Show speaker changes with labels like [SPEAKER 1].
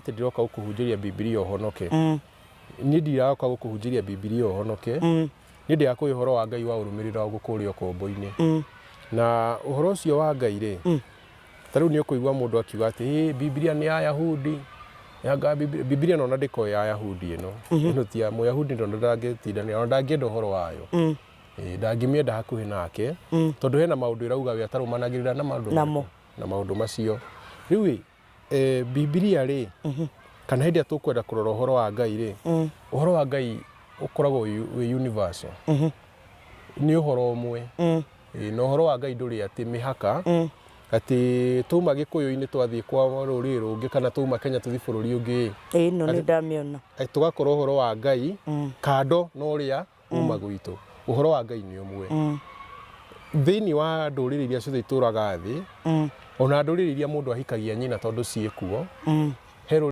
[SPEAKER 1] Atĩ ndĩroka gũkũhunjĩria Bibilia ũhonoke. Niĩ ndiraroka gũkũhunjĩria Bibilia ũhonoke. Niĩ ndĩrakũhe ũhoro wa Ngai wa ũrũmĩrĩra gũkũrĩa ũkombo-inĩ. Na ũhoro ũcio wa Ngai rĩ, ta rĩu nĩ ũkũigua mũndũ akiuga atĩ "Ĩ, Bibilia nĩ ya Ayahudi. Anga Bibilia ĩno ona ndĩkoragwo ya Ayahudi ĩno. Ĩno ti ya Mũyahudi, ndo ndangĩtindanĩra, ona ndangĩenda ũhoro wayo. Ĩ, ndangĩmĩenda hakuhĩ nake tondũ hena maũndũ ĩrauga we atarũmanagĩrĩra na maũndũ
[SPEAKER 2] Namo.
[SPEAKER 1] Na maũndũ macio. Rĩu ĩ, Bibilia rĩ, kana hĩndĩ ĩrĩa tũkwenda kũrora ũhoro wa Ngai rĩ, ũhoro wa Ngai ũkoragwo wĩ universal. Nĩ ũhoro ũmwe. Ĩ, na ũhoro wa Ngai ndũrĩ atĩ mĩhaka atĩ twauma Gĩkũyũ-inĩ twathiĩ kwa rũrĩrĩ rũngĩ kana twauma Kenya tũthiĩ bũrũri ũngĩ ĩ,
[SPEAKER 2] Ĩ, ĩno nĩ ndamĩona.
[SPEAKER 1] Tũgakorwo ũhoro wa Ngai kando na ũrĩa uma gwitũ. Ũhoro wa Ngai nĩ ũmwe thĩinĩ wa ndũrĩrĩ iria ciothe itũraga thĩ, ona ndũrĩrĩ iria mũndũ ahikagia nyina tondũ ciĩkuo he rũrĩrĩ.